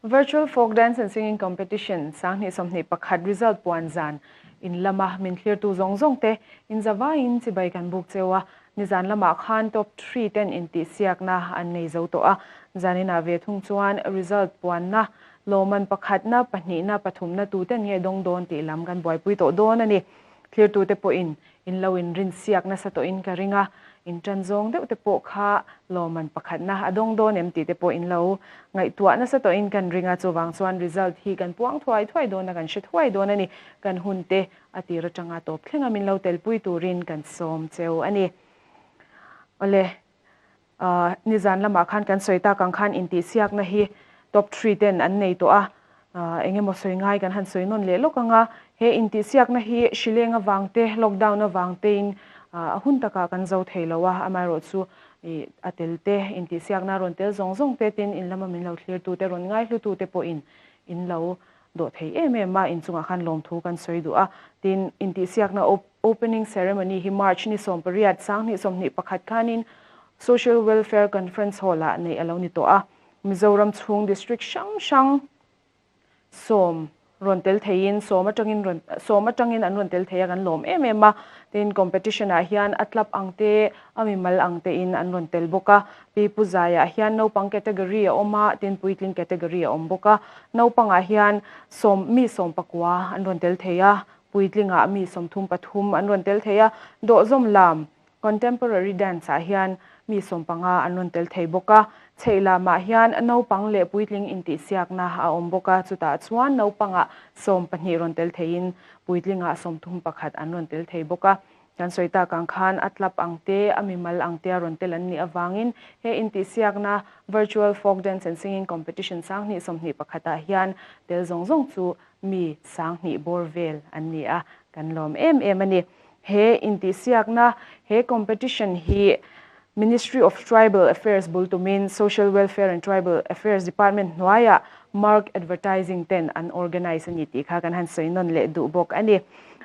Virtual Folk Dance and Singing Competition 2021 result puan zan in lama min thlirtu zawng zawng te in zavaiin chibai kan buk cheu a, nizan lamah khan top 3 ten intihsiakna an nei zo tawh a, zaninah ve thung chuan result puanna lawman pakhatna, pahnihna, pathumna tuten nge dawng dawn tih lam kan buaipui tawh dawn a ni. Thlirtute pawhin In lo in rin siak nasa tawhin ka ring a, in tan zawng deuh te pawh kha lawmman pakhatna a dawng dawn em tih te pawh in lo ngaihtuah nasa tawhin kan ring a, chuvang chuan result hi kan puang thuai thuai dawn a, kan hre thuai dawn a ni. Kan hun te a tir atanga tawp thlenga min lo telpui turin kan sawm cheu a ni. Awle, nizan lamah khan kan sawi tak ang khan intihsiakna hi top 3 ten an nei tawh a, eng emaw sawi ngai kan han sawi nawn leh lawk ang a, he intihsiakna hi hrileng avang te, lockdown avang tein a hun takah kan zo thei lo a, amaherawhchu a tel te, intihsiakna rawn tel zawng zawng te tin in lama min lo thlirtu te, rawn ngaihlutu te pawhin in lo dawh thei em em a, inchungah khan lawmthu kan sawi duh a, tin intihsiakna opening ceremony hi March ni 18, 2021 khanin Social Welfare Conference Hall-ah neih a lo ni tawh a, Mizoram chhung district hrang hrang 10 rawn tel theiin 10 atangin rawn 10 atangin an rawn tel thei a kan lawm em em a, tin competition ah hian a club ang te a mimal ang te in an rawn tel bawk a, Pi Pu Zaiah hian naupang category a awm a, tin puitling category a awm bawk a, naupangah hian 10 mi 19 an rawn tel thei a, puitlingah mi 33 an rawn tel thei a, dawhzawm lam Contemporary dance ah hian mi 15 an rawn tel thei bawk a, chheih lamah hian naupang leh puitling intihsiakna a awm bawk a, chutah chuan naupangah 12 rawn tel theiin puitlingah 31 an rawn tel thei bawk a. Kan sawi tak ang khan a tlap ang te, a mimal ang te a rawn tel an nih avangin he intihsiakna Virtual Folk Dance and Singing Competition 2021 ah hian tel zawng zawng chu mi 2000 bawr vel an ni a, kan lawm em em a ni. He intihsiakna, he competition hi Ministry of Tribal Affairs bul tumin Social Welfare and Tribal Affairs Department hnuaiah Mark Advertising ten an organise a ni tih kha kan han sawi nawn leh duh bawk a ni.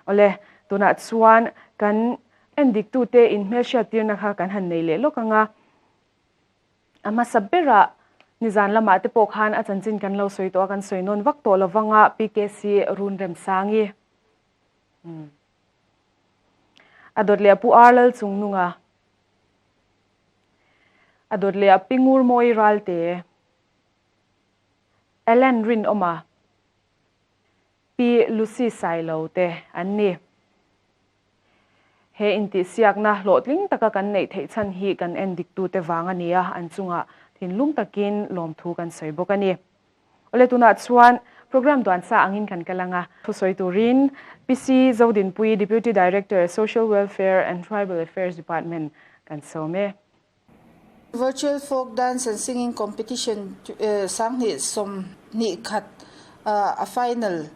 Awle, tunah chuan kan endiktute inhmelhriattirna kha kan han nei leh lawk ang a. A hmasa berah nizan lamah te pawh khan a chanchin kan lo sawi tawh a, kan sawi nawn vak tawh lovang a, PKC Runremsangi. A dawt leh a pu Ar Lal Chungnunga. A dawt leh a pi Ngurmawi Ralte. Ellen Rinawma. Pi Lucy Sailo te an ni. He intihsiakna hlawhtling taka kan neih theih chhan hi kan en diktute vang a ni a, an chungah thinlung takin lawmthu kan sawi bawk a ni. Awle tunah chuan program duan sa angin kan kal ang a. Thusawi turin PC Zodinpui, Deputy Director, Social Welfare and Tribal Affairs Department kan sawm e. Virtual Folk Dance and Singing Competition 2021 a final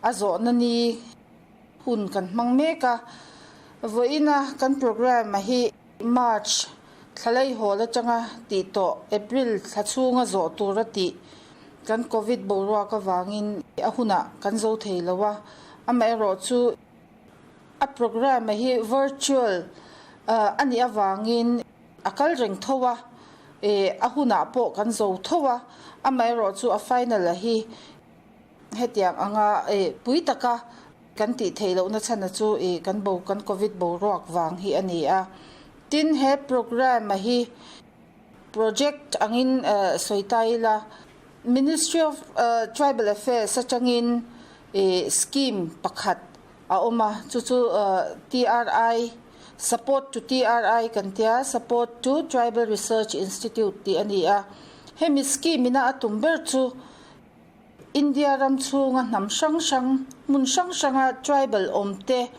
a zawhna ni hun kan hmang mek a. Vawiina kan program a hi March thlalei hawl atanga tih tawh April thla chhunga zawh tur a tih kan Covid boruak avangin a hunah kan zo thei lo a, amaherawhchu a program hi virtual a nih avangin a kal reng tho a, a hunah pawh kan zo tho a, amaherawhchu a final a hi hetiang anga pui taka kan tih theih lohna chhana chu kan bo kan Covid boruak vang hi a ni a. Tin he program a hi project angin sawi ta ila Ministry of Tribal Affairs atangin scheme pakhat a awm a, chu chu TRI Support to TRI kan tia Support to Tribal Research Institute tih a ni a. Hemi scheme ina a tum ber chu India ram chhunga hnam hrang hrang, hmun hrang hranga tribal awmte,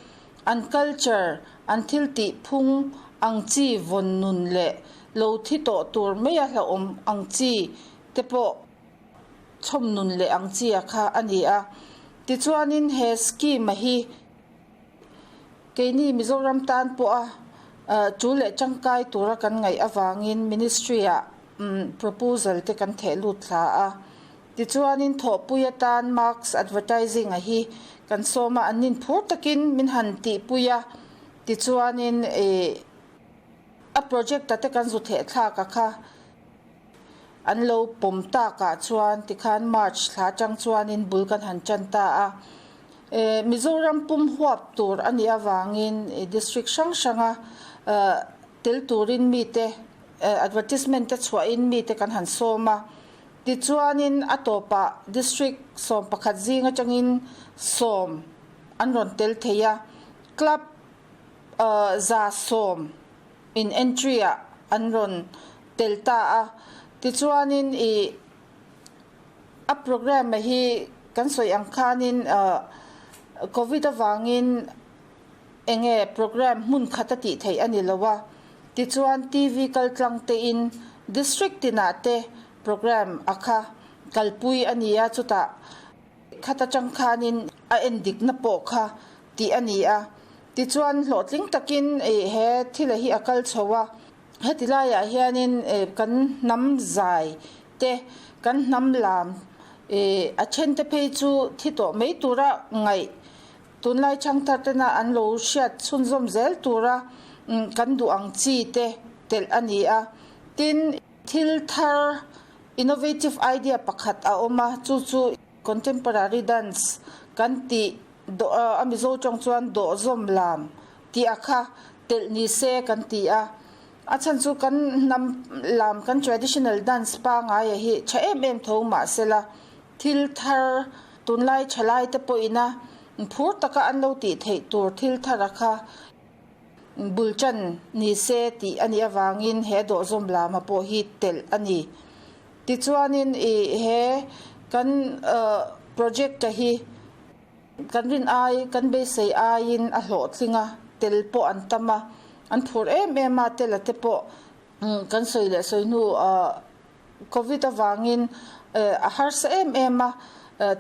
an culture, an thil tih phung ang chi vawn nun leh lo thi tawh tur maia hlauhawm ang chi te pawh chhawm nun leh ang chi a kha a ni a. Tichuanin he scheme a hi keini Mizoram tan pawha tul leh tangkai tura kan ngaih avangin Ministry-ah proposal te kan theh lut thla a. Tichuanin thawhpui atan Marks Advertising a hi kan sawm a, an nin phur takin min han tihpui a. Tichuanin a project a te kan zu theh thlak a kha. an lo pawm takah chuan tikhan March thla atang chuanin bul kan han tan ta a. Mizoram pum huap tur a nih avangin district hrang hranga tel turin mite advertisement te chhuahin mite kan han sawm a. Tichuanin a tawpah district 11 zing atangin sawm an rawn tel thei a. Club 110 in entry ah an rawn tel ta a. Tichuanin ih a programme hi kan sawi ang khanin Covid avangin enge programme hmun khat a tih theih a ni lo a. Tichuan TV kal tlang tein district tinah te programme a kha kalpui a ni a, chutah Khat atang khanin a en dikna pawh kha tih a ni a. Tichuan hlawhtling takin he thila hi a kal chho a. Heti laiah hianin kan hnam zai te, kan hnam lam a then te phei chu thi tawh mai tura ngaih tunlai changthar tena an lo hriat chhunzawm zel tura kan duh ang chi te telh a ni a. Tin, thil thar Innovative idea pakhat a awm a, chu chu contemporary dance kan tih dawh a Mizo tawng chuan dawhzawm lam tih a kha telh ni se kan ti a. A chhan chu kan hnam lam kan traditional dance pangaia hi tha em em tho mahsela thil thar tunlai thalai te pawhin a phur taka an lo tih theih tur thil thar a kha Bul tan ni se tih a nih avangin he dawhzawm lama pawh hi telh a ni. Tichuanin ih he kan project a hi kan rin ai, kan beisei aiin a hlawhtling a, tel pawh an tam a, an phur em em a, tel a te pawh kan sawi leh sawi hnu Covid avangin a harsa em em a,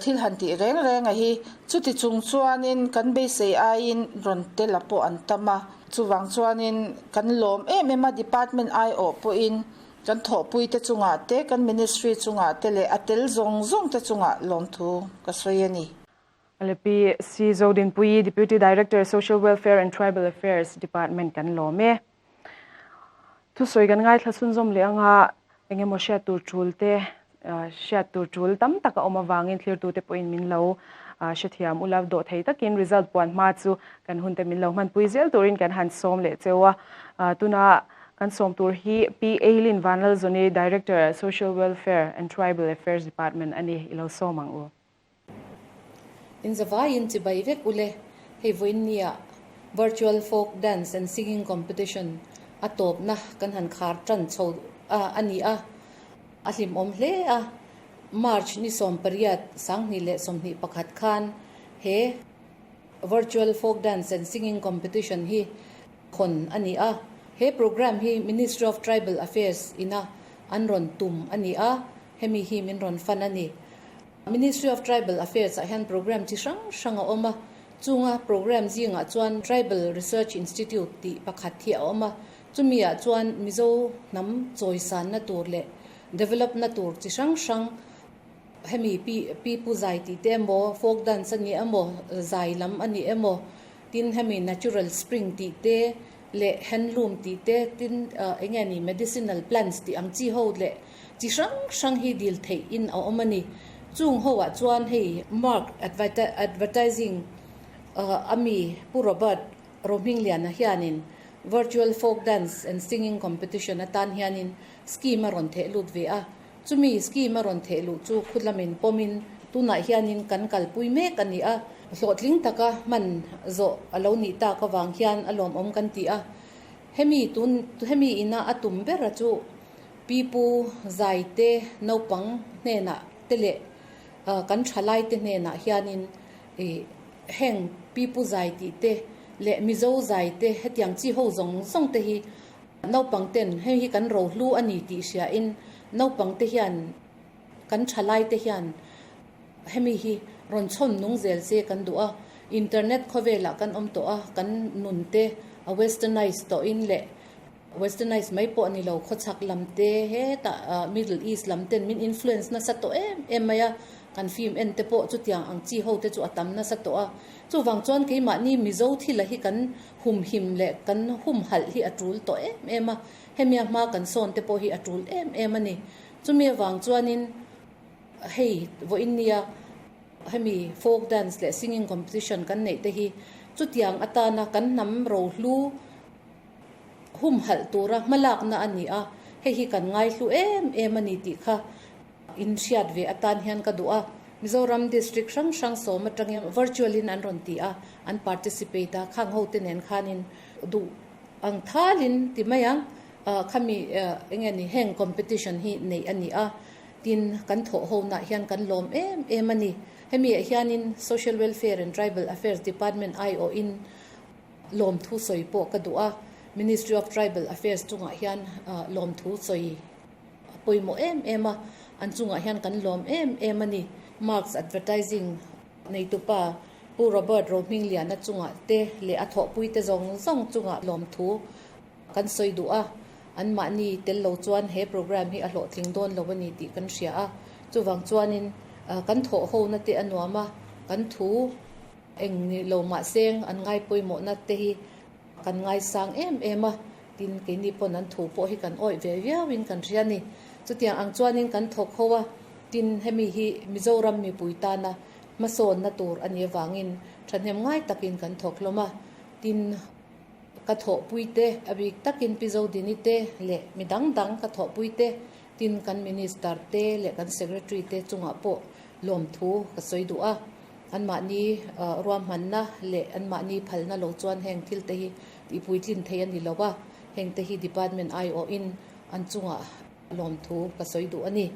thil han tih reng reng a hi. Chuti chung chuanin kan beisei aiin rawn tel a pawh an tam a. Chuvang chuanin kan lawm em em a, department aiawh pawhin kan thawhpuite chungah te, kan ministry chungah te leh a tel zawng zawng te chungah lawmthu ka sawi a ni. Alepi C. Zodinpuii, Deputy Director, Social Welfare and Tribal Affairs Department kan lawm e. Thusawi kan ngaithla chhunzawm leh anga eng emaw hriat tur tul te hriat tur tul tam tak a awm avangin thlirtute pawhin min lo hrethiam ula dawh thei takin result puan hma chu kan hunte min lo hmanpui zel turin kan han sawm leh cheu a. Tuna kan sawm tur hi Pi Eileen Vanlalzawni Director Social Welfare and Tribal Affairs Department a ni i lo sawm ang u. In zavaiin chibai vek ule, hei vawiin nia Virtual Folk Dance and Singing Competition a tawpna kan han khar tan chho a a ni a, a hlimawm hle a. March ni 18 2021 khan he Virtual Folk Dance and Singing Competition hi hawn a ni a. He programme hi Ministry of Tribal Affairs ina an rawn tum a ni a, hemi hi min rawn fan a ni. Ministry of Tribal Affairs ah hian programme chi hrang hrang a awm a, chunga programme zingah chuan Tribal Research Institute tih pakhat hi a awm a, chumi ah chuan Mizo hnam chawisanna tur leh develop na tur chi hrang hrang hemi pi pi pu zai tih te emaw, folk dance a ni emaw, zai lam a ni emaw, tin hemi natural spring tih te leh handloom tih te, tin eng nge ni medicinal plants tih ang chi ho leh Chi hrang hrang hi dil theih in a awm a ni. Chung ho ah chuan hei Mark Advertising a mi Pu Robert Rohmingliana hianin Virtual Folk Dance and Singing Competition atan hianin scheme a rawn theh lut ve a. Chumi scheme a rawn theh luh chu khutlamin pawmin tunah hianin kan kalpui mek a ni a. Hlawhtling taka hman zawh a lo nih tak avang hian a lawmawm kan ti a. Hemi tun hemi ina a tum bera chu Pipu zaite naupang hnenah te leh kan thalaite hnenah hianin ih heng pipu zai tih te leh Mizo zai te hetiang chi ho zawng zawng te hi naupang ten hei hi kan rohlu a ni tih hriain naupang te hian kan thalaite hian hemi hi rawn chhawn nung zel se kan duh a, internet khawvelah kan awm tawh a, kan nun te a westernize tawhin leh Westernize mai pawh a ni lo, khawchhak lam te hetah Middle East lam ten min influence nasa tawh em em mai a, kan film en te pawh chutiang ang chi ho te chu a tam nasa tawh a. Chuvang chuan keimahni Mizo thila hi kan humhim leh kan humhalh hi a tul tawh em em a, hemia hma kan sawn te pawh hi a tul em em a ni. Chumi avang chuanin hei vawiin nia hemi folk dance leh singing competition kan neih te hi chutiang atana kan hnam rohlu humhalh tura hmalakna a ni a, hei hi kan ngaihlu em em a ni tih kha inhriat ve atan hian ka duh a. Mizoram district hrang hrang sawm atangin virtual in an rawn ti a, an participate a, khang ho te nen khanin duh ang thalin ti mai ang, khami enge ni heng competition hi neih a ni a, tin kan thawh ho nah hian kan lawm em em a ni. Hemi ah hianin Social Welfare and Tribal Affairs Department aiawhin lawmthu sawi pawh ka duh a, Ministry of Tribal Affairs chungah hian lawmthu sawi a pawimawh em em a, an chungah hian kan lawm em em a ni. Marks Advertising neitupa Pu Robert Rohmingliana chungah te leh a thawhpuite zawng zawng chungah lawmthu kan sawi duh a, anmahni tel lo chuan he program hi a hlawhtling dawn lo a ni tih kan hria a, chuvang chuanin kan thawhhona te a nuam a, kan thu eng ni lo mahseng an ngaipawimawhna te hi Kan ngaisang em em a, tin keini pawn an thu pawh hi kan awih ve viauin kan hria a ni. Chutiang ang chuanin kan thawk ho a, tin hemi hi Mizoram mipui tana hmasawnna tur a nih avangin thahnem ngai takin kan thawk hlawm a, tin ka thawhpui te, a bik takin Pi Zodini te leh mi dang dang ka thawhpui te, tin kan Minister te leh kan Secretary te chungah pawh lawmthu ka sawi duh a. Anmahni ruahmanna leh anmahni phalna lo chuan heng thil te hi tihpuitlin thei a ni lo a, heng te hi department aiawhin an chungah lawmthu ka sawi duh a ni.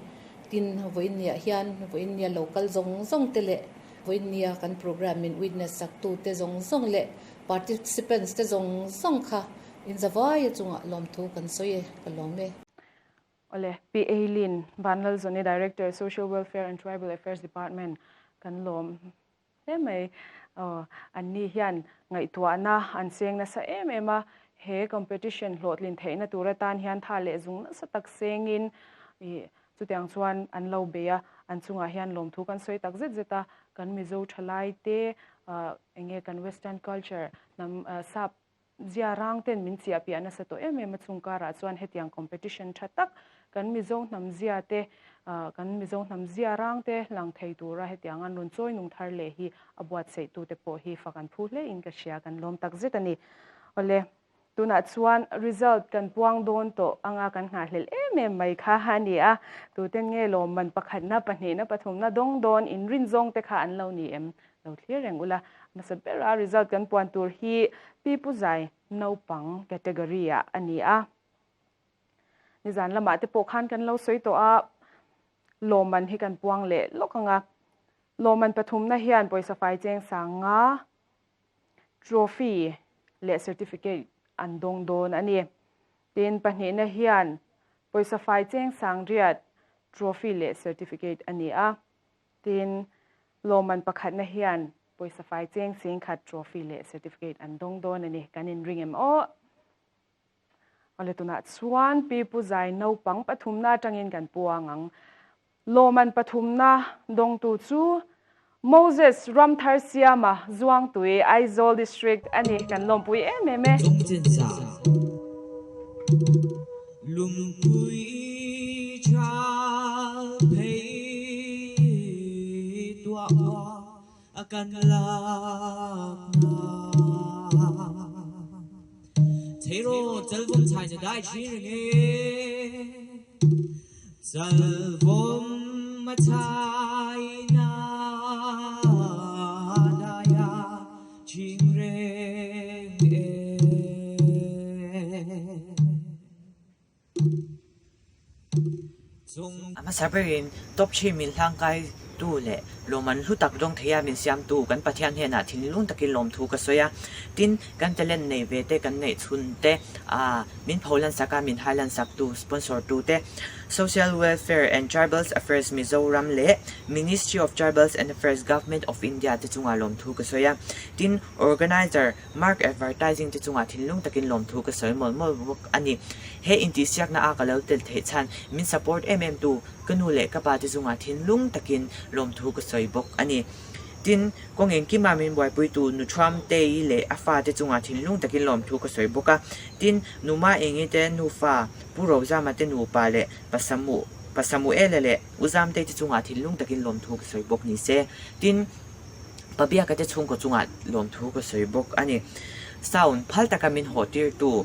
Tin, vawiinniah hian vawiinnia lo kal zawng zawng te leh vawiinnia kan programme min witness sak tu te zawng zawng leh participants te zawng zawng kha inzavaia chungah lawmthu kan sawi e, ka lawm e. Awle, Pi Eileen Vanlalzawni Director, Social Welfare and Tribal Affairs Department kan lawm hle mai. Aw, anni hian ngaihtuahna an seng nasa em em a, he competition hlawhtlin theihna tur atan hian tha leh zung nasa tak sengin ih chutiang chuan an lo bei a, an chungah hian lawmthu kan sawi tak zet zet a, kan Mizo thalai te enge kan Western culture hnam sap Zia rang ten min chiah piah nasa tawh em em a chung karah chuan hetiang competition tha tak kan Mizo hnam zia te kan Mizo hnam zia rang te lang thei tura hetiang an rawn chawi nung thar leh hi a buatsaih tu te pawh hi fak an phu hle in ka hria kan lawm tak zet a ni. Awle tunah chuan result kan puang dawn tawh anga kan nghahhlelh em em mai kha a ni a, tuten nge lawmman pakhatna pahnihna pathumna dawng dawn inrin zawng te kha an lo ni em? Lo thlir reng ula, hmasa bera result kan puan tur hi Pi Pu Zai naupang category ah a ni a. Nizan lamah te pawh khan kan lo sawi tawh a, lawmman hi kan puang leh lawk ang a. Lawmman pathumna hian pawisa fai cheng sang nga, trophy leh certificate an dawng dawn a ni. Tin, pahnihna hian pawisa fai cheng sang riat, trophy leh certificate a ni a. Tin, lawmman pakhatna hian pawisa fai cheng sing khat trophy leh certificate an dawng dawn a ni. Kan inring em aw? Awle tunah chuan Pi Pu Zai naupang pathumna atangin kan puang ang. Lawmman pathumna dawngtu chu Moses Ramthar Siama Zuangtui Aizawl District a ni. Kan lawmpui em em e. Chungchinsa Lungpui chal phei tuah khua a kan lak na. Theiraw calvom chai na dai chin reng e. Calvom a chai na dai a ching reng e. A hmasa berin top thin min hlangkai tu leh lawmman hlu tak dawng theia min siamtu kan Pathian hnenah thinlung takin lawmthu ka sawi a. Tin, kan talent nei ve te, kan neih chhun te, min pho lansak a, min hai lansak tu, sponsor tu te, Social Welfare and Tribals Affairs Mizoram leh Ministry of Tribals and Affairs Government of India te chungah lawmthu ka sawi a. Tin, organizer Mark Advertising te chungah thinlung takin lawmthu ka sawi mawlh mawlh bawk a ni. He intihsiakna a ka lo tel theih chhan min support em em tu ka nu leh ka pa te chungah thinlung takin lawmthu ka sawi bawk a ni. Tin, kawng engkima min buaipuitu Nu Thuam Tei leh a fa te chungah thinlung takin lawmthu ka sawi bawk a. Tin, Nu Ma Engi te nufa, Pu Rozama te nupa leh Pasamu. Pa Samuela leh U Zamtei te chungah thinlung takin lawmthu ka sawi bawk ni se. Tin, Pa Biaka te chhungkaw chungah lawmthu ka sawi bawk a ni. Sound phal taka min hawh tirtu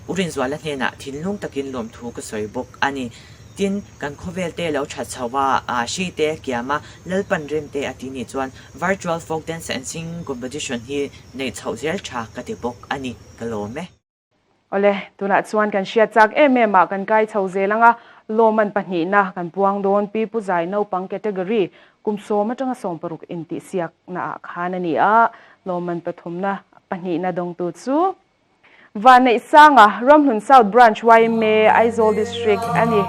U Rinzuala hnenah thinlung takin lawmthu ka sawi bawk a ni. Tin, kan khawvel te lo that chho va, hri te kiam a, Lalpan rem te a ti nih chuan Virtual Folk Dance and Singing Competition hi neih chhoh zel tha ka ti bawk a ni. Ka lawm e. Awle, tunah chuan kan hriat chak em em ah kan kai chho zel anga lawman pahnihna kan puang dawn Pi Pu Zai naupang category kum sawm atanga 16 intihsiakna ah khan a ni a, lawman pathumna pahnihna dawngtu chu Vanneihsanga, Ramhlun South Branch yma, Aizawl District a ni.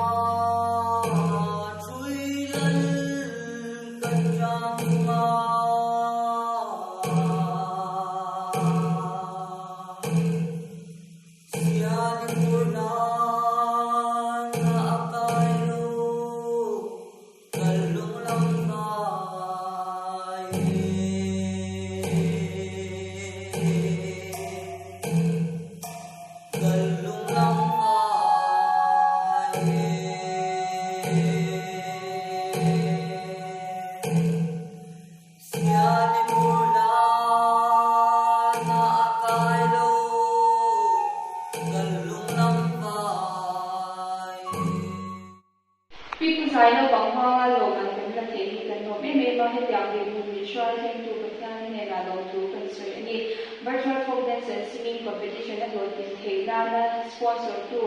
Pi Pu Zai naupang hmanga lawm an kan la theih hi kan lawm em em a, hetiang dinhmun min hruai thlengtu Pathian hnenah lawmthu kan sawi a ni. Virtual Folk Dance and Singing Competition a hlawhtlin theih nana sponsor tu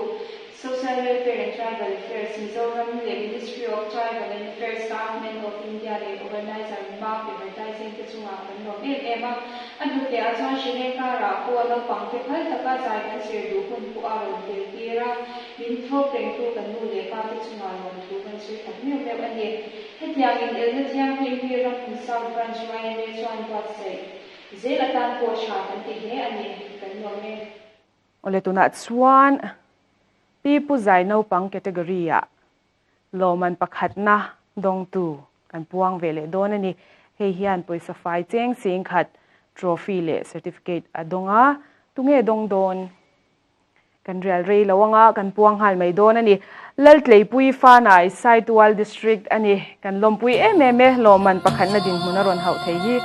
Social Welfare and Tribal Affairs Mizoram leh Ministry of Tribal and Affairs Government of India leh Organizer Mark Advertising te chungah kan lawm em em a. A hnute ah chuan hrileng karah pawh naupang te phal taka zai kan zir duh hun pawh a rawn tel tir a, min thlawp rengtu kan nu leh pa te chungah lawmthu kan sawi tak meuh meuh a ni. Hetiang in elna thianghlim hi Ramhun South Branch yma chuan buatsaih zel atan pawh tha kan ti hle a ni, kan nuam e. Awle tunah chuan Pi Pu Zai naupang category ah lawmman pakhatna dawngtu kan puang ve leh dawn a ni. Hei hian pawisa fai cheng sing khat trophy leh certificate a dawng a, tunge dawng dawn? Kan rial rei lo anga kan puang nghal mai dawn a ni. Laltleipui Fanai Saitual District a ni. Kan lawmpui em em e, lawmman pakhatna dinhmun a rawn hauh thei hi.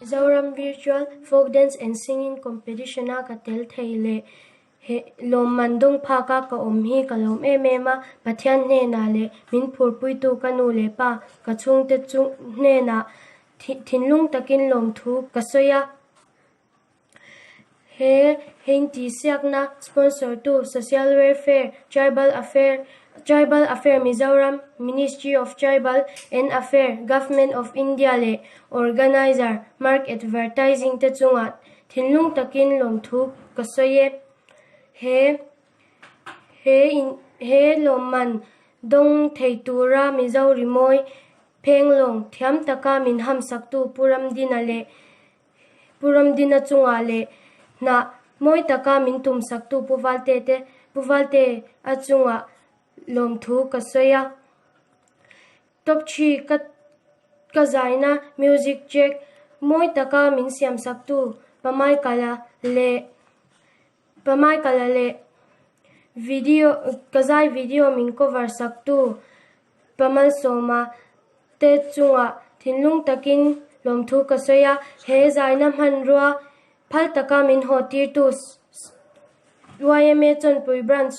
Zoram Virtual Folk Dance and Singing Competition a ka tel thei leh he lawmman dawng phak a ka awm hi ka lawm em em a, Pathian hnenah leh min phurpuitu ka nu leh pa ka chhungte chung hnenah thinlung takin lawmthu ka sawi a. He intihsiakna sponsor tu Social Welfare, Tribal Affair, Tribal Affair Mizoram, Ministry of Tribal and Affair, Government of India leh Organiser Mark Advertising te chungah thinlung takin lawmthu ka sawi e. He he he lawmman dawng thei tura Mizo rimawi phenglawng thiam taka min hamsaktu Pu Ramdina leh Pu Ramdina chungah leh hnah mawi taka min tumsaktu Pu Valte te Pu Valte a chungah lawmthu ka sawi a. Top three ka ka zaina music track mawi taka min siamsaktu Pa Michael-a leh Pa Michael-a leh video ka zai video min cover saktu Pa Malsawma te chungah thinlung takin lawmthu ka sawi a, he zaina hmanrua phal taka min haw tirtu yma Chawnpui Branch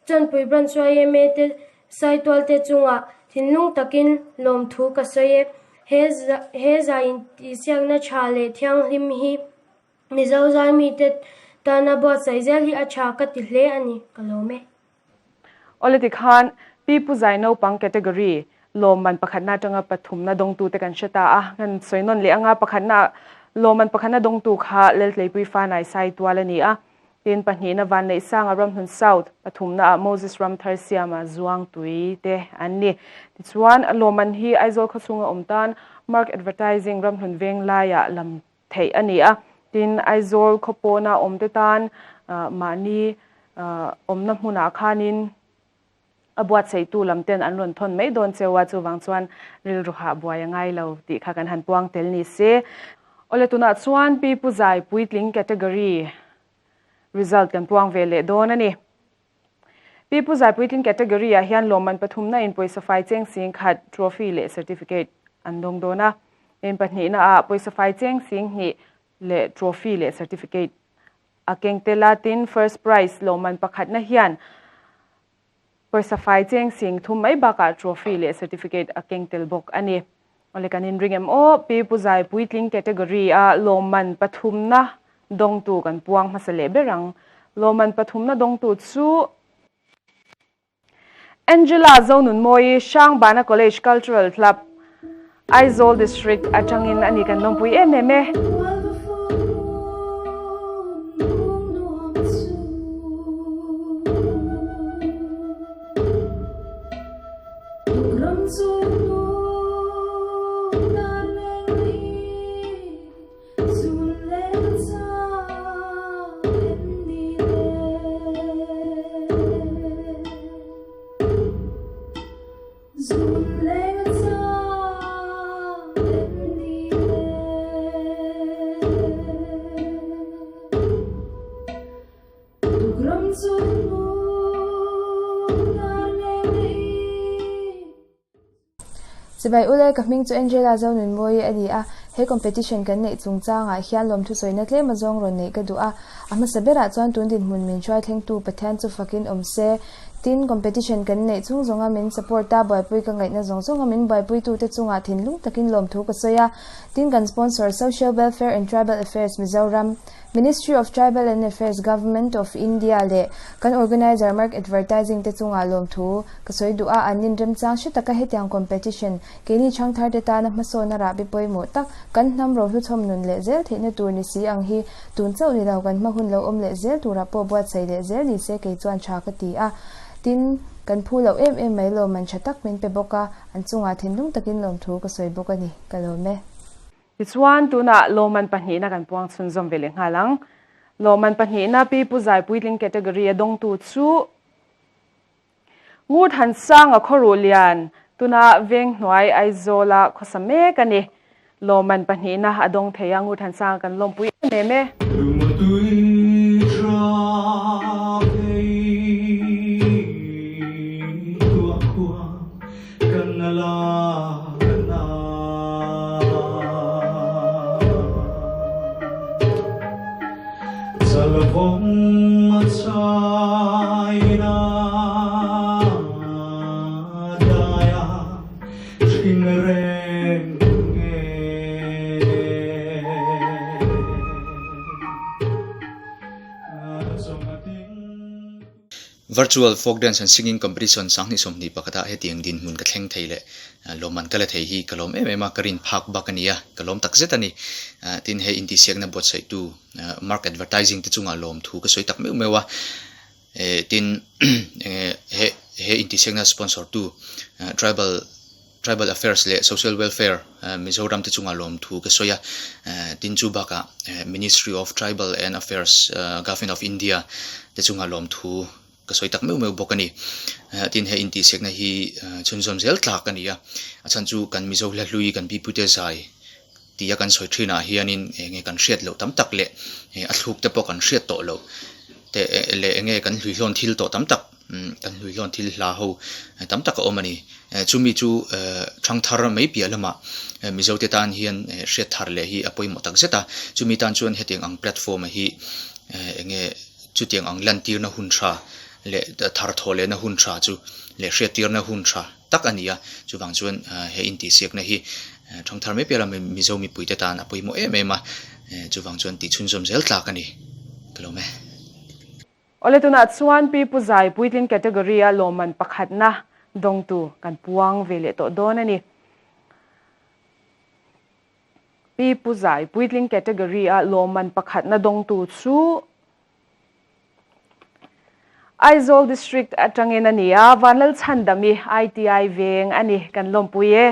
Chawnpui Branch yma te Saitual te chungah Thinlung takin lawmthu ka sawi e. He he zai intihsiakna tha leh thianghlim hi Mizo zaimite tana buatsaih zel hi a tha ka ti hle a ni, ka lawm e. Awle tikhan Pi Pu Zai Naupang Category lawmman pakhatna atanga pathumna dawngtute kan hre ta a, kan sawi nawn leh anga pakhatna lawmman pakhatna dawngtu kha Laltleipui Fanai Saitual a ni a, tin pahnihna Vanneihsanga Ramhlun South, pathumnaah Moses Ramthar Siama Zuangtui te an ni. Tichuan lawmman hi Aizawl khawchhunga awm tan Mark Advertising Ramhlun Venglaiah lam theih a ni a, tin Aizawl khawpawna awmte tan mahni awmna hmunah khanin a buatsaihtu lam ten an rawn thawn mai dawn cheu a, chuvang chuan rilru hah buai a ngai lo tih kha kan han puang tel ni se. Awle tunah chuan Pi Pu Zai puitling category result kan puang ve leh dawn a ni. Pi Pu Zai puitling category ah hian lawmman pathumna in pawisa fai cheng sing khat trophy leh certificate an dawng dawn a. In pahnihna ah pawisa fai cheng sing hnih leh trophy leh certificate a keng tel a. Tin, first prize lawmman pakhatna hian pawisa fai cheng sing thum mai bakah trophy leh certificate a keng tel bawk a ni. Awle kan inring em aw, Pi Pu Zai puitling category a lawmman pathumna dawngtu kan puang hmasa leh ber ang. Lawmman pathumna dawngtu chu Angela Zonunmawii, Hrangbana College Cultural Club, Aizawl District atangin a ni kan lawmpui em em e. Chibai ule, ka hming chu Angela Zonunmawii a ni a, he competition kan neih chungchangah hian lawmthu sawina tlem a zawng rawn neih ka duh a. A hmasa berah chuan tun dinhmun min hruai thlengtu Pathian chu fakin awm se. Tin, competition kan neih chung zawnga min support a, buaipui ka ngaihna zawng zawnga min buaipuitute chungah thinlung takin lawmthu ka sawi a. Tin, kan sponsor Social Welfare and Tribal Affairs Mizoram, Ministry of Tribal and Affairs Government of India leh kan organiser Mark Advertising te chungah lawmthu ka sawi duh a, an inremchang hre taka hetiang competition keini chhangthar te tana hmasawn a rahbi pawimawh tak kan hnam rohlu chhawm nun leh zel theihna tur ni si ang hi tun chauh ni lo kan hma hun lo awm leh zel turah pawh buatsaih leh zel ni se kei chuan tha ka ti a, tin kan phu loh em em mai lawmman tha tak min pe bawk a, an chungah thinlung takin lawmthu ka sawi bawk a ni, ka lawm e. Tichuan, tunah lawmman pahnihna kan puang chhunzawm ve leh nghal ang. Lawmman pahnihna Pi Pu Zai Puitling category a dawngtu chu Ngurthansanga Khawruh Lian, tuna Venghnuai Aizawla khawsa mek a ni. Lawmman pahnihna a dawng thei a, Ngurthansanga kan lawmpui em em e. Virtual Folk Dance and Singing Competition 2021 ah hetiang dinhmun ka thleng thei leh lawmman ka la thei hi ka lawm em em a, ka rin phak bak a ni a, ka lawm tak zet a ni. Tin, he intihsiakna buatsaihtu Mark Advertising te chungah lawmthu ka sawi tak meuh meuh a, tin he he intihsiakna sponsor tu Tribal Tribal Affairs leh Social Welfare Mizoram te chungah lawmthu ka sawi a, tin chu bakah Ministry of Tribal and Affairs Government of India te chungah lawmthu ka sawi tak meuh meuh bawk a ni. Tin he intihsiakna hi chhunzawm zel tlak a ni a, a chhan chu kan Mizo hla hlui kan pipute zai tia kan sawi thinah hianin enge kan hriat loh tam tak leh a thluk te pawh kan hriat tawh loh te leh enge kan hluihlawn thil tawh tam tak kan hluihlawn thil hla ho tam tak a awm a ni. Chumi chu thangthar mai piah lamah Mizo te tan hian hriat thar leh hi a pawimawh tak zet a, chumi tan chuan hetiang ang platform hi enge chutiang ang lantirna hun tha leh thar thawh lehna hun tha chu leh hriattirna hun tha. tak a ni a, chuvang chuan he intihsiakna hi thangthar mai piah lama Mizo mipuite tan a pawimawh em em a, chuvang chuan tihchhunzawm zel tlak a ni. Ka lawm e. Awle tunah chuan Pi Pu Zai puitling category a lawmman pakhatna dawngtu kan puang ve leh tawh dawn a ni. Pi Pu Zai puitling category a lawmman pakhatna dawngtu chu Aizawl District atangin a ni a, Vanlalchhandami ITI veng a ni kan lawmpui e.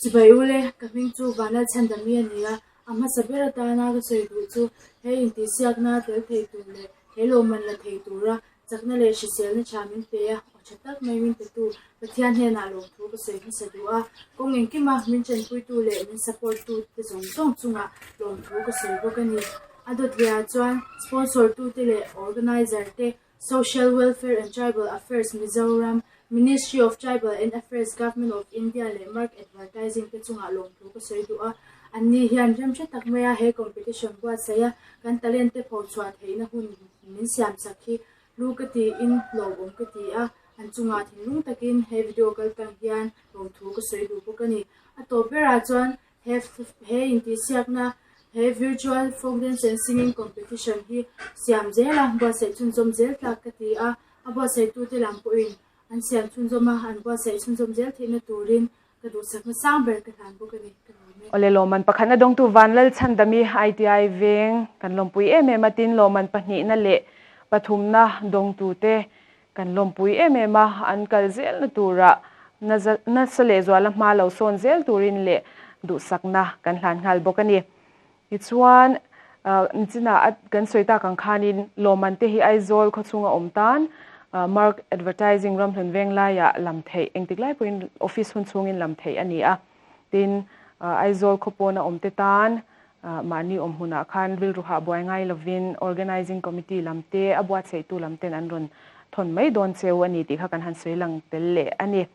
Chibai ule, ka hming chu Vanlalchhandami a ni a, a hmasa ber atana ka sawi duh chu he intihsiakna tel thei tur leh he lawmman la thei tura Chakna leh hriselna tha min pe a, aw tha tak mai min petu Pathian hnenah lawmthu ka sawi hmasa duh a, kawng engkima min tanpuitu leh min support tu te zawng zawng chungah lawmthu ka sawi bawk a ni. A dawt lehah chuan sponsor tu te leh organizer te, Social Welfare and Tribal Affairs Mizoram, Ministry of Tribal and Affairs Government of India leh Mark Advertising te chungah lawmthu ka sawi duh a, anni hian remhre tak maia he competition buatsaih a kan talent te phochhuah theihna hun Min siam sak hi lu ka tiin hlauhawm ka ti a, an chungah thinlung takin he video kal tang hian lawmthu ka sawi duh bawk a ni. A tawp berah chuan he he intihsiakna he virtual folk dance and singing competition hi siam zel a, buatsaih chhunzawm zel tlak ka ti a, a buatsaihtute lam pawhin an siam chhunzawm a, an buatsaih chhunzawm zel theihna turin Ka duhsakna sang ber ka hlan bawk a ni, ka lawm e. Awle lawmman pakhatna dawngtu Vanlalchhandami ITI veng kan lawmpui em em a, tin lawmman pahnihna leh pathumna dawngtute kan lawmpui em em a, an kal zelna turah nasa lehzuala hma lo sawn zel turin leh duhsakna kan hlan nghal bawk a ni. Tichuan, nichinah kan sawi tak ang khanin lawmman te hi Aizawl khawchhunga awm tan Mark Advertising Ramhlun Venglaiah lam theih, engtik lai pawhin office hun chhungin lam theih a ni a. Tin, Aizawl khawpawna awm te tan mahni awm hmunah khan rilru hah buai ngai lovin Organising Committee lam te, a buatsaihtu lam ten an rawn thawn mai dawn cheu a ni tih kha kan han sawi lang tel leh a ni.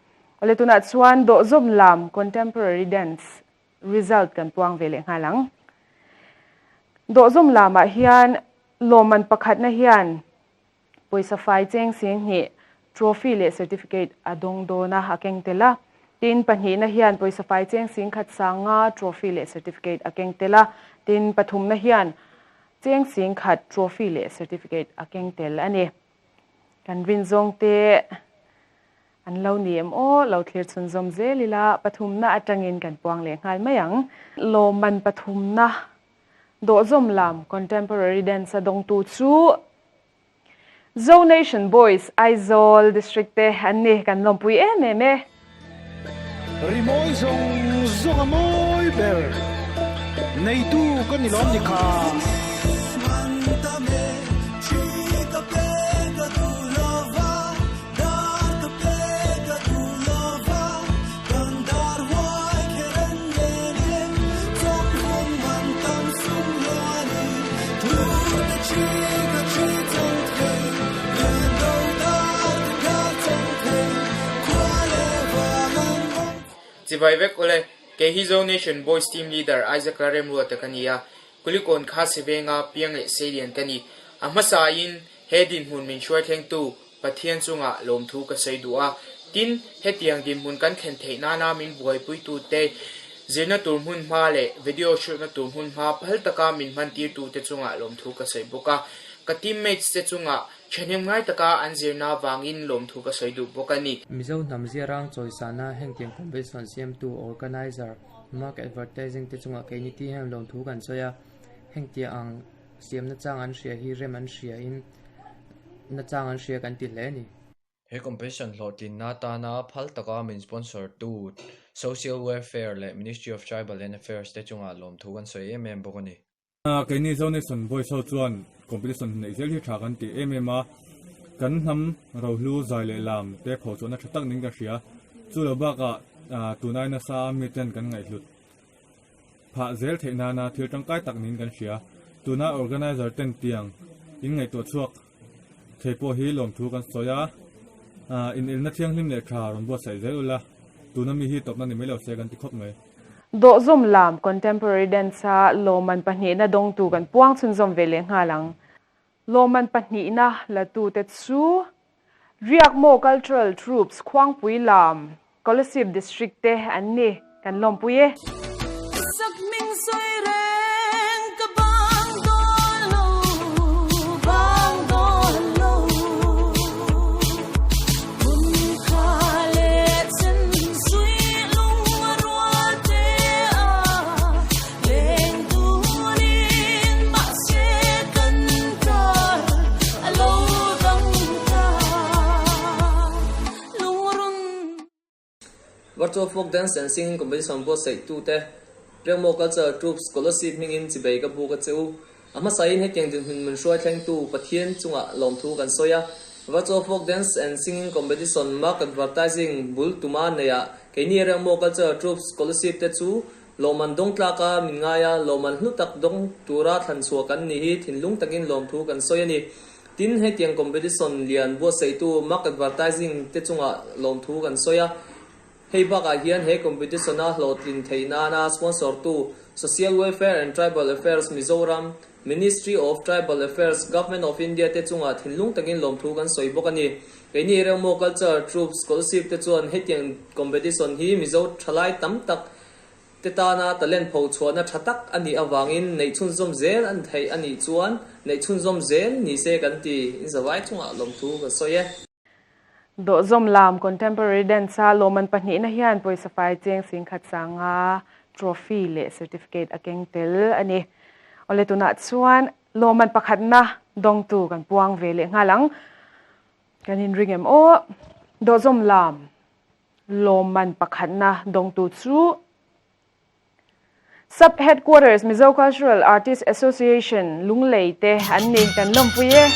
Awle tunah chuan dawhzawm lam Contemporary Dance Result kan puang ve leh nghal ang. Dawhzawm lamah hian lawmman pakhatna hian pawisa fai cheng sing hnih, trophy leh certificate a dawng dawn a, a keng tel a. Tin, pahnihna hian pawisa fai cheng sing khat sanga trophy leh certificate a keng tel a. Tin, pathumna hian cheng sing khat trophy leh certificate a keng tel a ni. Kan rin zawng te An lo ni em aw, lo thlir chhunzawm zel ila pathumna atangin kan puang leh nghal mai ang. Lawmman pathumna dawhzawm lam contemporary dance a dawngtu chu Zo Nation Boys Aizawl District te an ni, kan lawmpui em em e. Rimawi zawng zawng a mawi ber neitu ka ni lawm ni kha. Chibai vek ule, kei hi Zo Nation Boys Team Leader Isaac Laremruata ka ni a, Kulikawn kha Sivenga piang leh seilian ka ni. A hmasain he dinhmun min hruai thlengtu Pathian chungah lawmthu ka sawi duh a, tin, hetiang dinhmun kan thlen theih nana min buaipuitute zirna tur hmun hma leh video hrilhna tur hmun hma phal taka min hmantirtute chungah lawmthu ka sawi bawk a. Ka teammates te chungah thahnem ngai taka an zirna vangin lawmthu ka sawi duh bawk a ni. Mizo hnam ziarang chawisana hengtiang competition siamtu, organizer, Mark Advertising te chungah keini ti hian lawmthu kan sawi a, hengtiang ang Siamna chang an hria hi rem an hria in na chang an hria kan ti hle a ni. He competition hlawhtlinna atana phal taka min sponsor tu Social Welfare leh Ministry of Tribal and Affairs te chungah lawmthu kan sawi em em bawk a ni. Keini Zo Nation Boys ho chuan competition neih zel hi tha kan ti em em a, kan hnam rohlu zai leh lam te pho chuahna tha tak niin ka hria. Chu lo bakah tunai nasa a miten kan ngaihhlut phah zel theih nana thil tangkai tak niin kan hria. Tuna organizer ten tiang in ngaihtuah chhuak thei pawh hi lawmthu kan sawi a, inelna thianghlim leh tha rawn buatsaih zel ula, tuna mi hi tawpna ni mai lo se kan ti khawp mai. Dawhzawm lam Contemporary Dance-a lawmman pahnihna dawngtu kan puang chhunzawm ve leh nghal ang. Lawmman pahnihna latute chu Riakmaw Cultural Troops Khuangpui lam Kolasib District te an ni, kan lawmpui e. Virtual Folk Dance and Singing Competition buatsaih-tute Riakmaw Cultural Troupe Scholarship hmingin chibei ka buk a che u. A hmasain hetiang dinhmun min hruai thlengtu Pathian chungah lawmthu kan sawi a. Virtual Folk Dance and Singing Competition Mark Advertising bul tuma neiah keini Riakmaw Cultural Troupe Scholarship te chu lawmman dawng tlaka min ngai a, lawmman hlu tak dawng tura thlan chhuah kan ni hi thinlung takin lawmthu kan sawi a ni. Tin, hetiang competition lian buatsaihtu Mark Advertising te chungah lawmthu kan sawi a. Hei bakah hian he competition-a hlawhtlin theih nana sponsor-tu Social Welfare and Tribal Affairs Mizoram, Ministry of Tribal Affairs, Government of India te chungah thinlung takin lawmthu kan sawi bawk a ni. Keini Rengmaw Culture Troupe Scholarship te chuan hetiang competition hi Mizo thalai tam tak te tana talent pho chhuahna tha tak a nih avangin neih chhunzawm zel an theih a nih chuan neih chhunzawm zel ni se kan ti. Inzavai chungah lawmthu kan sawi e. Dawhzawm lam Contemporary Dance-a lawmman pahnihna hian pawisa fai cheng singkhat sanga trophy leh certificate a keng tel a ni. Awle tunah chuan lawmman pakhatna dawngtu kan puang ve leh nghal ang. Kan inring em aw? Dawhzawm lam lawmman pakhatna dawngtu chu Sub Headquarters Mizo Cultural Artist Association Lunglei te an ni kan lawmpui e.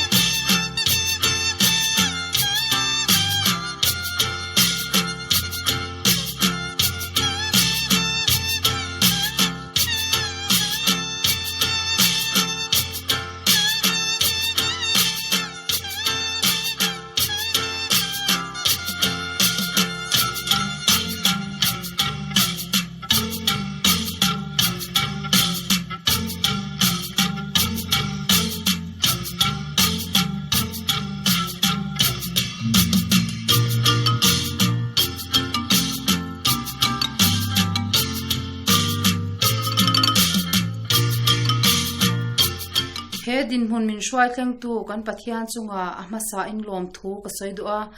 He dinhmun min hruai thlengtu kan Pathian chungah a hmasa in lawmthu ka sawi duh a.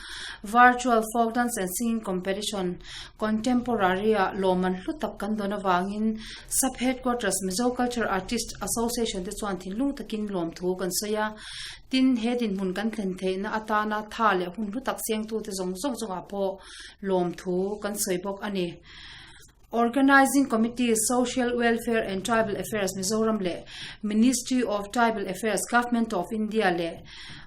Virtual Folk Dance and Singing Competition Contemporary-ah lawmman hlu tak kan dawn avangin Sub Headquarters Mizo Culture Artist Association te chuan thinlung takin lawmthu kan sawi a. Tin, he dinhmun kan thlen theihna atana tha leh hun hlu tak siangtute zawng zawng chungah pawh lawmthu kan sawi bawk a ni. Organising Committee, Social Welfare and Tribal Affairs Mizoram leh Ministry of Tribal Affairs, Government of India leh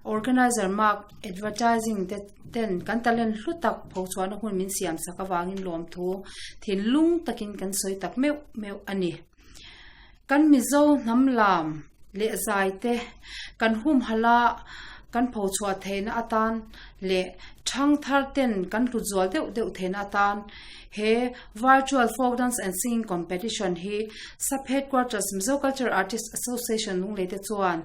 Organiser Mark Advertising te ten kan talent hlu tak pho chhuahna hun min siam sak avangin lawmthu thinlung takin kan sawi tak meuh meuh a ni. Kan Mizo hnam lam leh zai te kan humhalh a, kan pho chhuah theihna atan leh thangthar ten kan hlut zual deuh deuh theihna atan he Virtual Folk Dance and Singing Competition hi Sub Headquarters Mizo Culture Artist Association Lunglei te chuan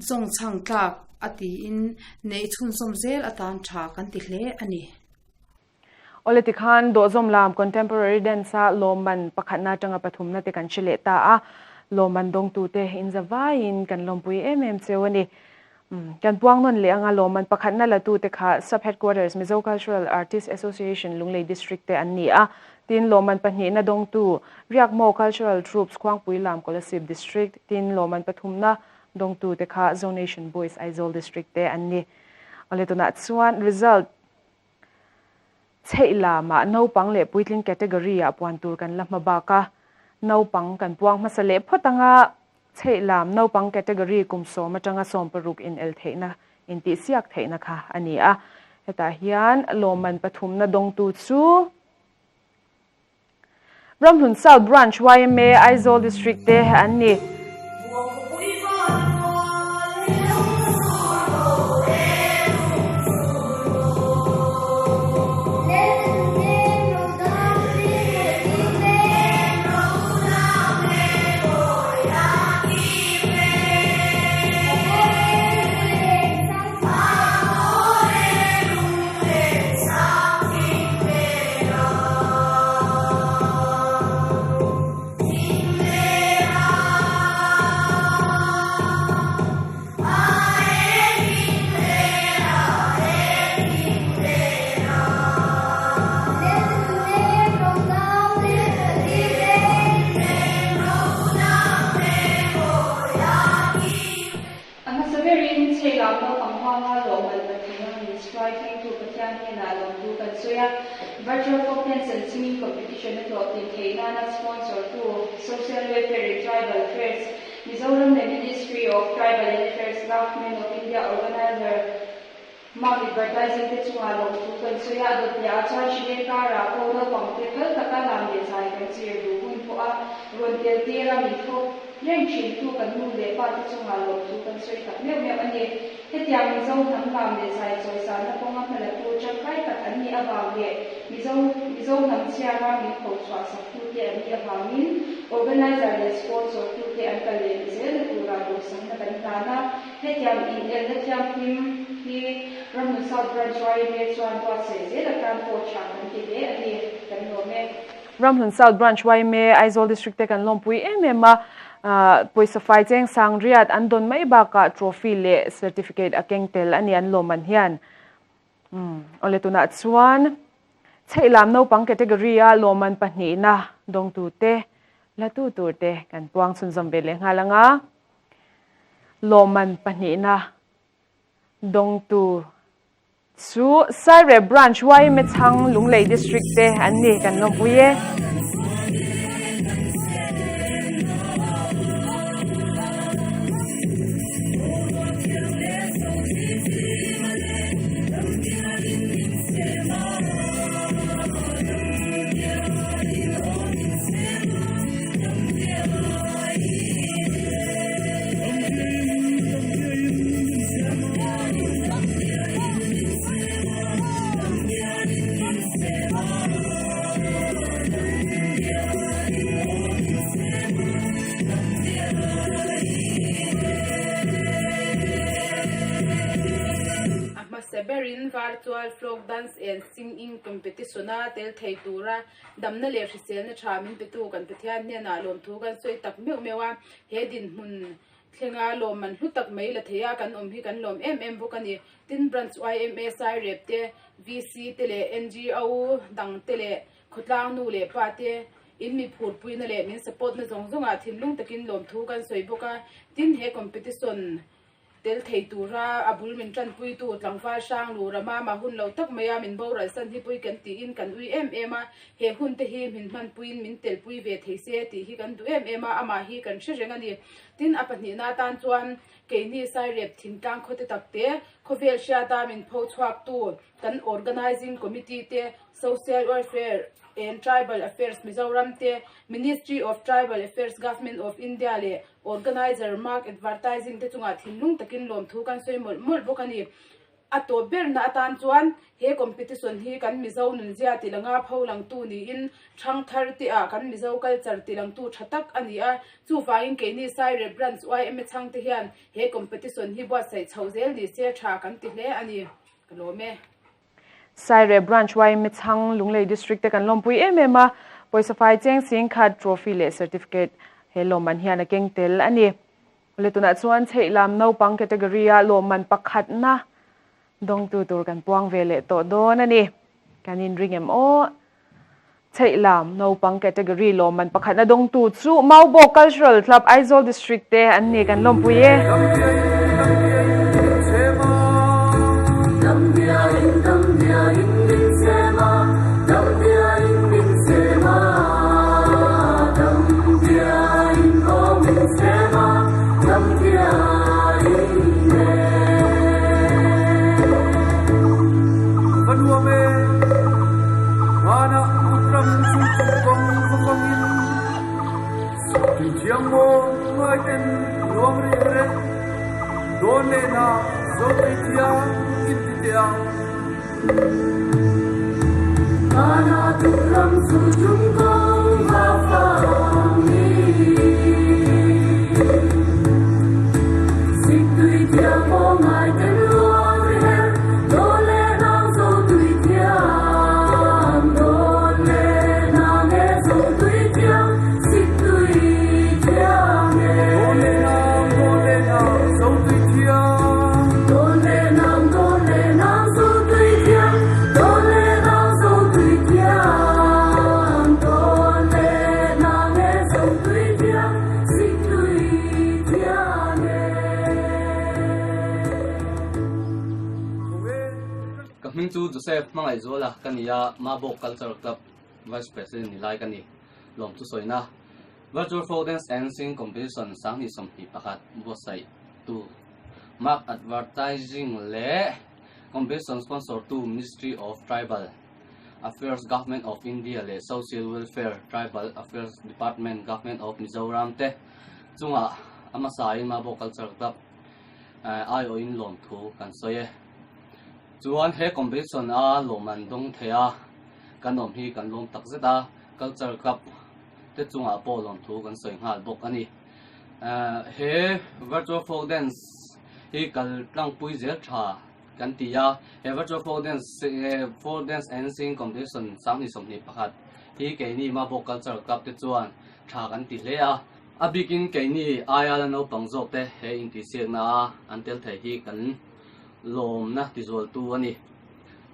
zawng chhang tlak a tiin neih chhunzawm zel atan tha kan ti hle a ni. Awle tikhan dawhzawm lam Contemporary Dance-a lawmman pakhatna atanga pathumna te kan hre leh ta a, lawmman dawngtute inzavaiin kan lawmpui em em cheu a ni. Kan puang nawn leh anga lawmman pakhatna latute kha Sub Headquarters Mizo Cultural Artist Association Lunglei District te an ni a, tin lawmman pahnihna dawngtu Riakmaw Cultural Troops Khuangpui Lam Kolasib District, tin lawmman pathumna Dawngtute kha Zonation Boys Aizawl District te an ni. Awle tunah chuan result chheih lamah naupang leh puitling category ah puan tur kan la hma bak a, naupang kan puang hmasa leh phawt anga chheih lam naupang category kum sawm atanga 16 in el theihna intihsiak theihna kha a ni a. Hetah hian lawmman pathumna dawngtu chu Ramhlun South Branch yma Aizawl District te an ni. A hmasa berin chheilam naupang huanga lawmman pathum a min hruai thlengtu Pathian hnenah lawmtu kan sawi a. Virtual Folk Dance and Singing Competition a hlawhtlin theih nana sponsor tu Social Welfare and Tribal Affairs Mizoram leh Ministry of Tribal and Affairs Government of India Organiser Mam Advertising te chungah lawmthu kan sawi a, a dawt leh ah chuan hrileng karah pawh naupang te phal taka lam leh zai kan zir duh hun pawh a rawn tel tir a, min thawk reng thin tu kan nu leh pa te chungah lawmthu kan sawi tak meuh meuh a ni. Hetiang Mizo hnam lam leh zai chawi zahna kawnga hmalatu tangkai tak an nih avang leh Mizo Mizo hnam chhiara min pho chhuah sak tu te an nih avangin organizer leh sponsor tu te an kal leh zelna turah duhsakna kan hlan a. Hetiang inelna thianghlim hi Ramhlun South Branch yma chuan buatsaih zel atan pawh tha kan ti hle a ni, kan lawm e. Ramhlun South Branch yma Aizawl District te kan lawmpui em em a, pawisa fai cheng sang riat an dawn mai bakah trophy leh certificate a keng tel a ni an lawm an hian. Umm awle tunah chuan chheihlam naupang category a lawmman pahnihna dawngtute la tu turte kan puang chhunzawm ve leh nghal ang a. Lawmman pahnihna dawngtu chu Saireh Branch yma chhang Lunglei District te an ni kan lawmpui e. A hmasa berin Virtual Folk Dance and Singing Competition-a tel thei tura Damna leh hriselna tha min petu kan Pathian hnenah lawmthu kan sawi tak meuh meuh a, he dinhmun thlenga lawmman hlu tak mai la thei a kan awm hi kan lawm em em bawk a ni. Tin, Branch yma Sairep te, VC te leh NGO dang te leh khawtlang nu leh pa te in mi phurpuina leh min support na zawng zawngah thinlung takin lawmthu kan sawi bawk a. Tin, he competition Tel thei tura a bul min tanpuitu tlangval hrang lu Ramama hun lo tak maia min boral san hi pui kan tiin kan ui em em a, he hun te hi min hmanpuiin min telpui ve thei se tih hi kan duh em em a, amah hi kan hre reng a ni. Tin, a pahnihna atan chuan keini Sairep thingtlang khawte takte khawvel hriata min pho chhuaktu kan Organising Committee te, Social Welfare and Tribal Affairs Mizoram te, Ministry of Tribal Affairs Government of India leh Organiser Mark Advertising te chungah thinlung takin lawmthu kan sawi mawlh mawlh bawk a ni. A tawp berna atan chuan he competition hi kan Mizo nunzia tilanga pho langtu niin thangthar te ah kan Mizo culture tilangtu tha tak a ni a. Chuvangin keini Sairep Branch yma chhangte hian he competition hi buatsaih chhoh zel ni se tha kan ti hle a ni. Ka lawm e. Saireh Branch yma chhang Lunglei District te kan lawmpui em em a, pawisa fai cheng sing khat trophy leh certificate he lawmman hian a keng tel a ni. Awle tunah chuan chheihlam naupang category a lawmman pakhatna dawngtu tur kan puang ve leh tawh dawn a ni. Kan inring em aw? Chheihlam naupang category lawmman pakhatna dawngtu chu Maubawk Cultural Club Aizawl District te an ni kan lawmpui e. ram sul chung kawng va fangin Tui thiang maw ngai ten luang ri her e Dawn leh na zo tui thiang in ti teh ang. Mana tuk ram sul chung kawng va fangin Sik tui thiang maw ngai ten luang ri her Dawn leh nang zo tui thiang Dawn leh nang e zo tui thiang Sik tui thiang e Dawn leh nang, dawn leh nang zo tui thiang Dawn leh nang, dawn leh nang zo tui thiang Dawn leh nang zo tui thiang Dawn leh nang e zo tui thiang Sik tui thiang e. Ka hming chu Joseph Hmangaihzuala ka ni a, Mabawk Cultural Club Vice President ni lai ka ni. Lawm chu sawina Virtual Folk Dance and Singing Competition 2021 buatsaih tu Mark Advertising leh Competition sponsor tu Ministry of Tribal Affairs Government of India leh Social Welfare Tribal Affairs Department Government of Mizoram te chungah a hmasain Mabo Cultural Club aiawhin lawmthu kan sawi e. Chuan he competition a lawmman dawng thei a kan awm hi kan lawm tak zet a, Culture Club te chungah pawh lawmthu kan sawi nghal bawk a ni. He Virtual Folk Dance hi kal tlangpui zel tha kan ti a, he Virtual Folk Dance Folk Dance and Singing Competition 2021 hi keini Mabawk Culture Club te chuan tha kan ti hle a, a bikin keini aia la naupang zawk te he intihsiakna a an tel thei hi kan lawmna tizualtu a ni.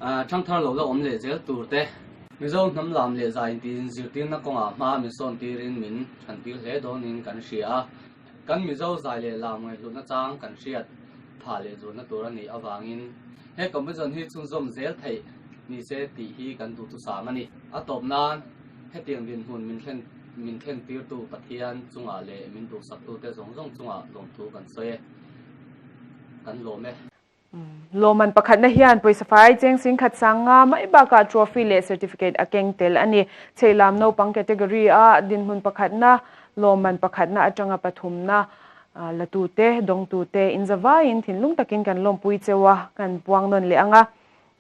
Thangthar lo la awm leh zel tur te. Mizo hnam lam leh zai inti zirtirna kawngah hma min sawn tirin min thantir hle dawnin kan hria a. Kan Mizo zai leh lam ngaihhlutna chang kan hriat phah leh zualna tur a nih avangin he competition hi chhunzawm zel theih ni se tih hi kan duhthusam a ni. A tawp nan hetiang dinhmun min thlen min thlen tirtu Pathian chungah leh min duhsaktute zawng zawng chungah lawmthu kan sawi e. Kan lawm e. Lawmman pakhatna hian pawisa fai cheng singkhat sang nga mai bakah trophy leh certificate a keng tel a ni. Chheihlam naupang category a dinhmun pakhatna, lawmman pakhatna atanga pathumna latute, dawngtute inzavaiin thinlung takin kan lawmpui cheu a, kan puang nawn leh ang a.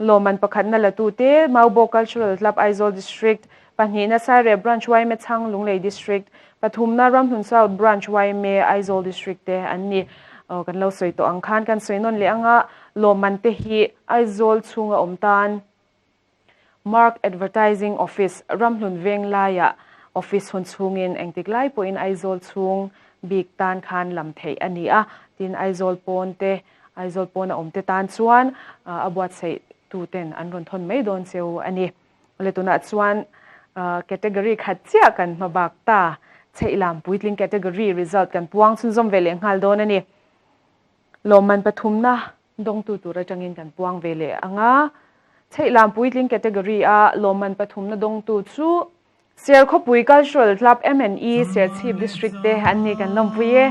Lawmman pakhatna latute, Maubo Cultural Club Aizawl District, pahnihna Saireh Branch yma Chhang Lunglei District, pathumna Ramhlun South Branch yma Aizawl District te an ni. Aw kan lo sawi tawh ang khan kan sawi nawn leh anga lawmman te hi Aizawl chhunga awm tan Mark Advertising Office Ramhlun veng laiah office hun chhungin engtik lai pawhin Aizawl chhung bik tan khan lam theih a ni a, tin Aizawl pawn te Aizawl pawn a awm te tan chuan a buatsaih tu ten an rawn thawn mai dawn cheu a ni. Awle tunah chuan category khat chiah kan hma bak ta. Chheihlam puitling category result kan puang chhunzawm ve leh nghal dawn a ni. Lawmman pathumna dawngtu tur atangin kan puang ve leh ang a. Chheihlam puitling category a lawmman pathumna dawngtu chu Serkhawpui Cultural Club MNE Serchhip District te an ni kan lawmpui e.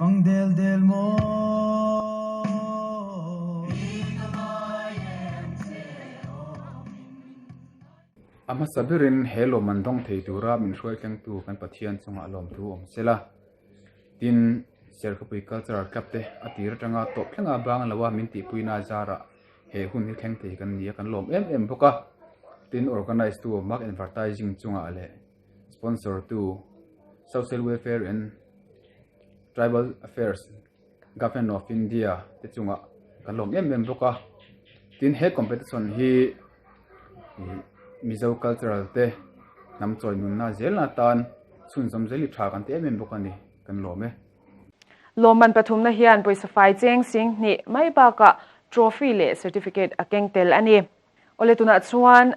Fang del del maw. A hmasa berin he lawmman dawng thei tura min hruai tlengtu kan Pathian chungah lawmthu awm sela. Tin, Serkhawpui Cultural Club te a tir atanga tawp thlenga bang lo a min tihpuina zarah he hun hi thleng thei kan ni a, kan lawm em em bawk a. Tin, organise tu Mark Advertising chungah leh sponsor tu Social Welfare and Tribal Affairs Government of India te chungah kan lawm em em bawk a. Tin, he competition hi Mizo cultural te hnam chawi nunna zelna atan chhunzawm zel hi tha kan ti em em bawk a ni, kan lawm e. Lawmman pathumna hian pawisa fai cheng sing hnih mai bakah trophy leh certificate a keng tel a ni. Awle tunah chuan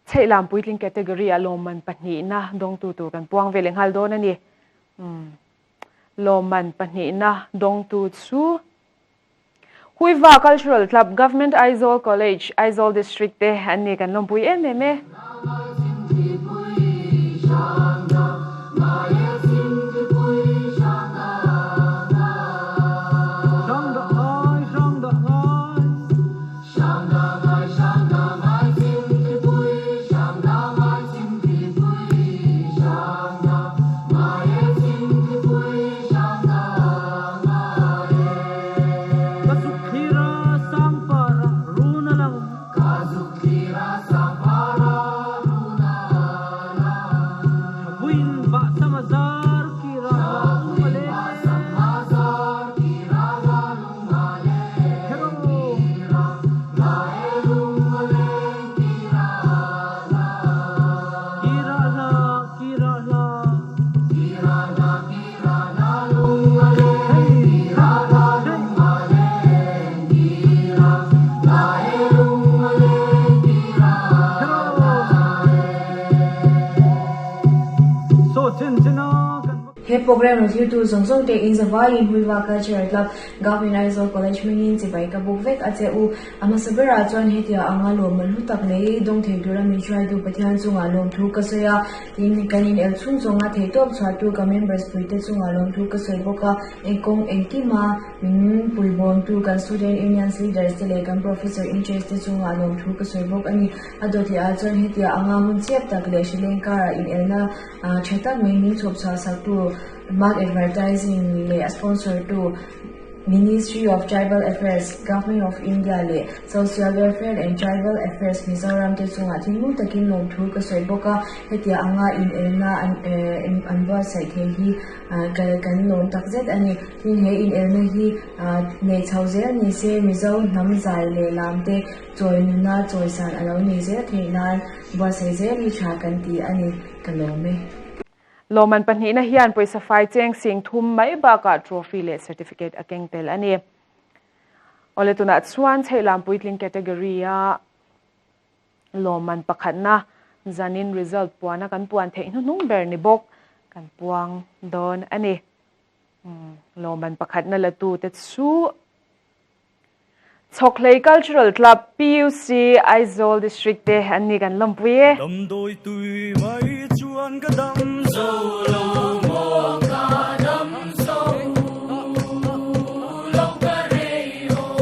Chheihlam puitling category ah lawmman pahnihna dawngtu tur kan puang ve leh nghal dawn a ni. Umm. Lawmman pahnihna dawngtu chu Huiva Cultural Club, Government Aizawl College, Aizawl District te an ni kan lawmpui em em e. He program rawn thiltu zawng zawng te in zavaiin Huiva Cultural Club, Government Aizawl College hmingin chibai ka buk vek a che u. A hmasa berah chuan hetia anga lawmman hlu tak lei dawng thei tura min hruaitu Pathian chungah lawmthu ka sawi a, tin kan in el chhung zawnga theihtawp chhuahtu ka members puite chungah lawmthu ka sawi bawk a, engkawng engkima min puibawmtu kan Student Unions leaders te leh kan Professor in-charge te chungah lawmthu ka sawi bawk a ni. A dawt leh ah chuan hetia anga hun chiap tak leh hrileng karah inelna tha tak mai min chhawp chhuah saktu Mark Advertising leh a sponsor tu Ministry of Tribal Affairs, Government of India leh Social Welfare and Tribal Affairs Mizoram te chungah thinlung takin lawmthu ka sawi bawk a, hetia anga inelna an buatsaih thei hi kan lawm takzet a ni. Tin, he inelna hi neih chho zel ni se Mizo hnam zai leh lam te chawi nuna chawisan a lo ni zel theih nan buatsaih zel hi tha kan ti a ni, ka lawm e. Lawmman pahnihna hian pawisa fai cheng sing thum mai bakah trophy leh certificate a keng tel a ni. Awle tunah chuan Chheihlam puitling category-a lawmman pakhatna zanin result puana kan puan theih hnuhnung ber ni bawk kan puang dawn a ni. Lawmman pakhatna la tute chu Chhawkhlei Cultural Club, PUC, Aizawl District te an ni kan lawmpui e. Damdawi tui mai chuan ka dam zo lo maw ka dam zo lo ka rei aw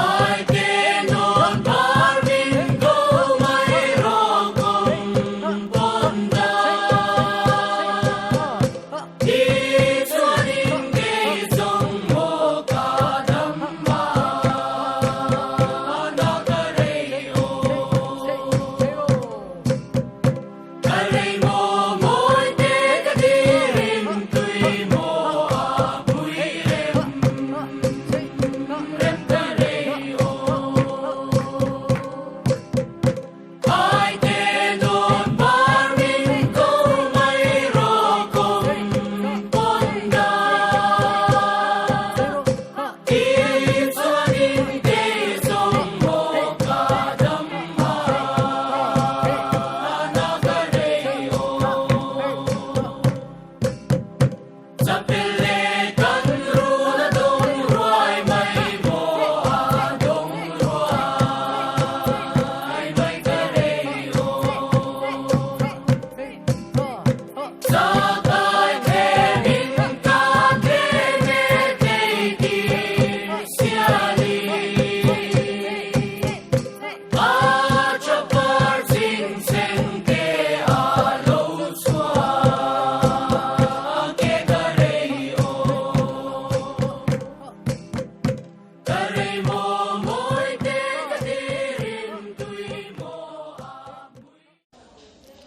Ai te nawn par min ko mai rawh kawng pawn da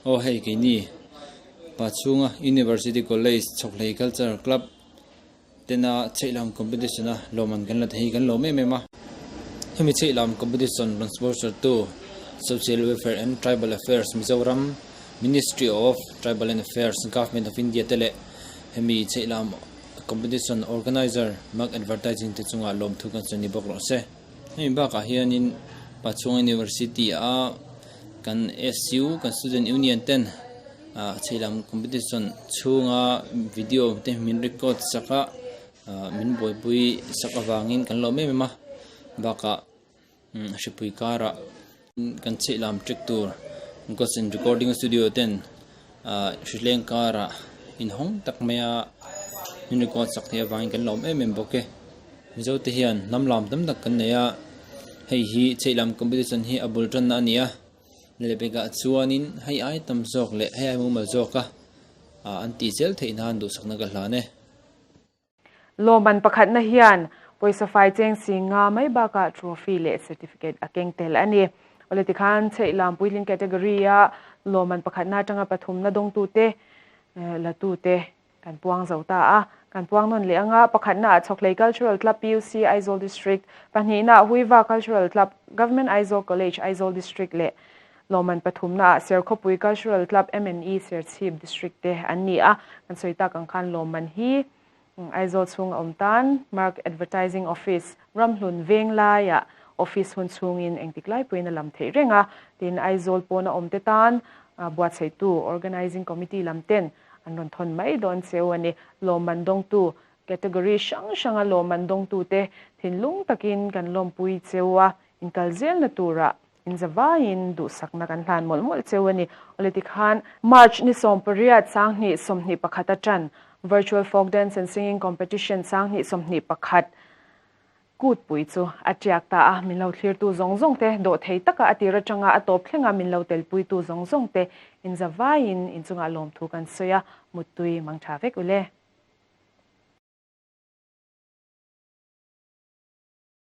Aw hei keini Pachhunga University College Chhawkhlei Culture Club tena chheihlam competition a lawmman kan la thei hi kan lawm em em a. Hemi chheihlam competition rawn sponsor tu Social Welfare and Tribal Affairs Mizoram Ministry of Tribal and Affairs Government of India te leh hemi chheihlam. Competition Organiser Mark Advertising te chungah lawmthu kan sawi ni bawk rawh se. Hemi bakah hianin Pachhunga University a kan SU kan Student Union ten ah chhehlam competition chhunga video te min record sak a ah min buaipui sak avangin kan lawm em em a bakah hripui karah kan chhehlam track tur Gods and Recording Studio ten ah hrihleng karah inhawng tak mai a min record sak theih avangin kan lawm em em bawk e. Mizo te hian hnam lam tam tak kan nei a hei hi chhehlam competition hi a bul tanna a ni a lehpekah chuanin hei ai tam zawk leh hei ai mumal zawk a ah an tih zel theih nan duhsakna ka hlan e. Lawmman pakhatna hian pawisa fai cheng si nga mai bakah trophy leh certificate a keng tel a ni. Awle tikhan Chheihlam puitling category-a lawmman pakhatna atanga pathumna dawngtute latute kan puang zo ta a. Kan puang nawn leh anga pakhatnaah Chhawkhlei Cultural Club PUC Aizawl District, pahnihnaah Huiva Cultural Club Government Aizawl College Aizawl District leh lawmman pathumnaah Serkhawpui Cultural Club MNE Serchhip District te an ni a. Kan sawi tak ang khan lawmman hi Aizawl chhung a awm tan Mark Advertising Office Ramhlun Venglaiah office hun chhungin engtik lai pawhin a lam theih reng a, tin Aizawl pawn a awm te tan buatsaihtu Organising Committee lam ten an rawn thawn mai dawn cheu a ni. Lawmman dawngtu category hrang hranga lawmman dawngtute thinlung takin kan lawmpui cheu a, inkal zelna turah Inzavaiin duhsakna kan hlan mawlh mawlh cheu a ni. Awle tikhan March ni 18 2021 atan Virtual Folk Dance and Singing Competition 2021 kutpui chu a tiak ta a. Min lo thlirtu zawng zawng te dawh thei taka a tir atanga a tawp thlenga min lo telpuitu zawng zawng te inzavaiin inchungah lawmthu kan sawi a, muttui mang tha vek ule.